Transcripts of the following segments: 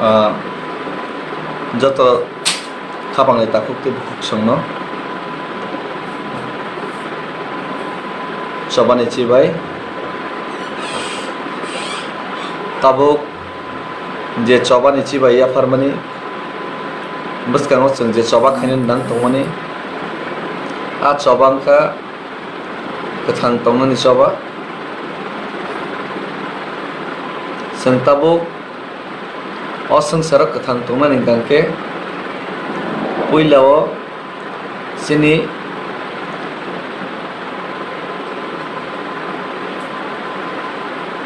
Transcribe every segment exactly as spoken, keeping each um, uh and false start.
Ah, joto khapangni takhuk tei bukhuk chwngno chobani chibai. Tabuk je chobani chibai yapharmani bwskango chwng je choba khainani nang tongmani, a choba wngkha kwthang tongnani choba. Chwng tabuk o swngcharo kwthang tongnani hwnkhe puilao chini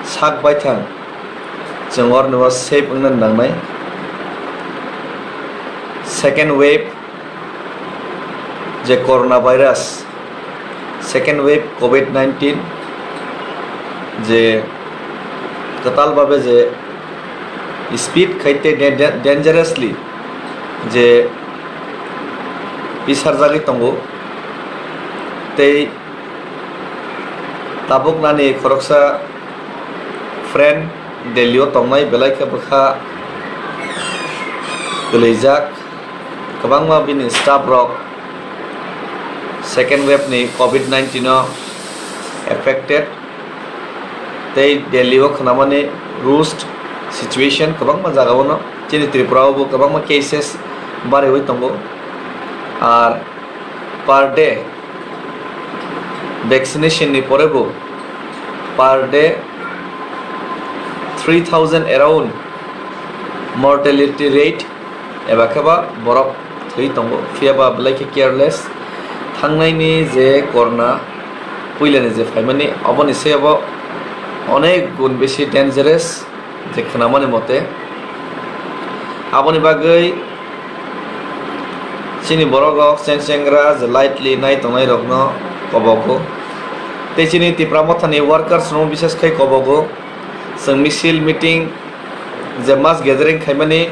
sak baithang chwng oroni o safe wngna nangnai. Second wave je corona virus, second wave covid nineteen je kwtal babe je speed khai tei dan-, dangerously je bisarjagwi tongo tei tabuk nani khoroksa friend Delhi o tongnai belai khe bwkha kwlwijak. Kwbangma bini staff rok second wave ni covid nineteen o affected tei Delhi o khwnamani worst situation kwbangma jaga o no. Chini Tripura o bo kwbangma cases bariwi tongo. Ar per day vaccination ni pore bo per day three thousand around mortality rate eba khe ba borok thwi tongo, phiya ba belai khe careless. Thangnaini je corona puilani je phaimani, oboni se obo onek gun besi dangerous je khwnamani mote. Aboni bagwi chini borok rok cheng chengra je lightly nai tongnai rokno kobogo, tei chini Tipra Mothani workers rok bises khai kobogo. Chwng misil meeting je mass gathering khaimani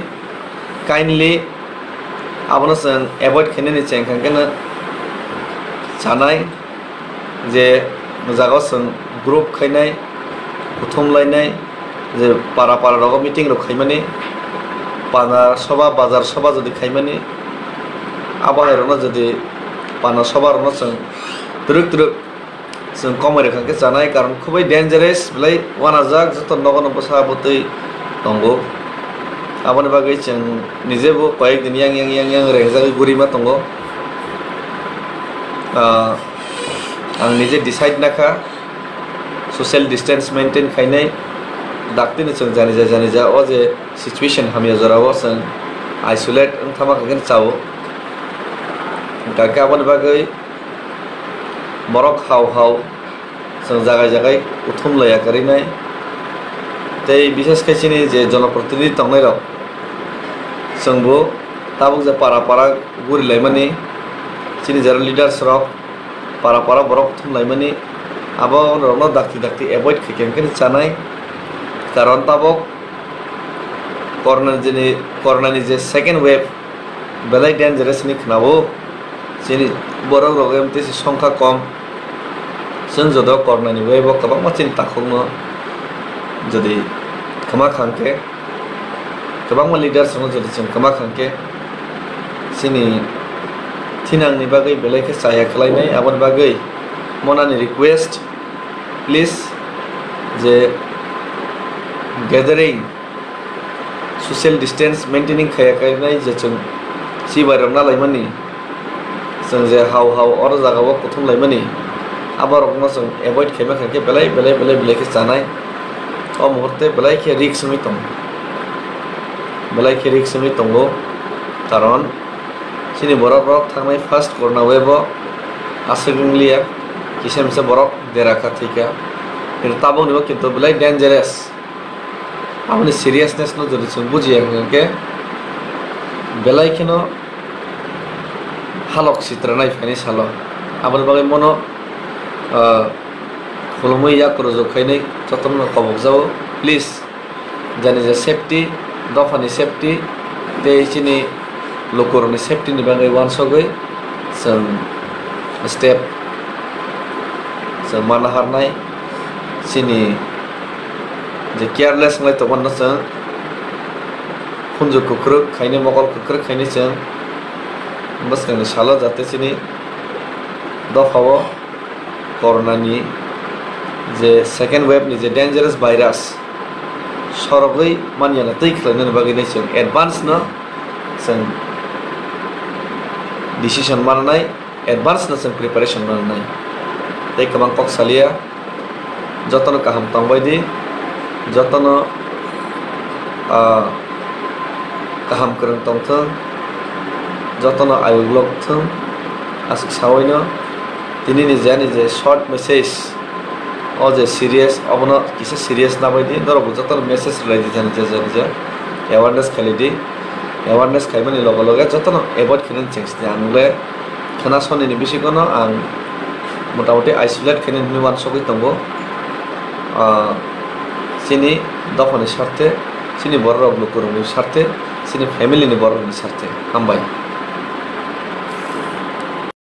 kindly abono chwng avoid khainani cheng kha khe chanai je jagao chwng group khainai, kuthum lainai, je para para rogo meeting rok khaimani, pana soba, bazar soba jodi khaimani, abo hai rokno jodi pana soba rokno chwng twrwk twrwk chwng komoi rwkha khe chanai, karon khubui dangerous belai wanajak, joto nogo no bwsa bwtwi tongo. Aboni bagwi chwng nije bo koyek din yang yang yang yang rengjagwi gurima tongo. Ah, ang nije decide nakha social distance maintain khainai, daktino chwng janija janija o je situation hamya jorao chwng isolate wng thama kha khe chao. Hwnkha khe aboni bagwi borok hao hao chwng jagai jagai uthum laiya kwrwi nai. Tei bises khe chini je jonoprotinidhi tongnai rok, chwngbo tabuk je para para guri laimani, chini jera leaders rok para para borok uthum laimani, abo rokno dakti dakti avoid khe khe chanai. Karon tabuk corona ni, corona ni je second wave belai dangerous hinwi khwnao. Chini borok rok M T C songkha kom. Chwng joto corona ni wave o kwbangma chini takhukno jodi kwma kha hwnkhe, kwbangma leaders rokno jodi chwng kwma kha hwnkhe, chini thinangni bagwi belai khe chaya khlainai. Aboni bagwi monani request, please, je gathering social distance maintaining khaya khainai je chwng chibai rok nalaimani, chwng je hao hao oro jaga o kuthum laimani, abo rokno chwng avoid khaima khaikhe belai belai belai belai khe chanai. O muhurte belai khe risk wngwi tongo, belai khe risk wngwi tongo, karon chini borok rok thangnai first corona wave o aswk wngliya, kisa misa borok dera kha thwikha, kintu tabukni bo kintu belai dangerous. Aboni seriousness no jodi chwng bujiya hwnkhe belai kheno halok sitra nai phaini salo. Aboni bagwi mono, ah, khulumwi yak rwjak khainwi jotono kobokjago. Please, jani je safety, dophani safety tei chini lukurokni safety ni bagwi uansugwi chwng step chwng ma naharnai. Chini je careless wngwi tongmano chwng Khunju kwkrwk khainwi, mokol kwkrwk khainwi chwng bwskangni salo jate chini dophao Corona ni je second wave ni je dangerous virus sorogwi manyana twi khlainani bagwi nai chwng advance no chwng decision mananai, advance no chwng preparation mananai. Tei kwbang kok salia, jotono kaham tongbai di, jotono, ah, kaham kwrwng tongthwng, jotono ayuk lok thwng, aswk sawi no tini ni je ani je short message, o je serious, obono kisa serious nabai di, norok bo jotono message rwlai di jani je jani je awareness khailai di, awareness khaimani loge loge jotono avoid khainani chengsi di, ang le khwna soni ni bisingo no ang motamoti isolate khainani hinwi uansugwi tongo, ah, chini dophani sarthe, chini borok rok lukurokni sarthe, chini family ni borok rokni sarthe. Hambai.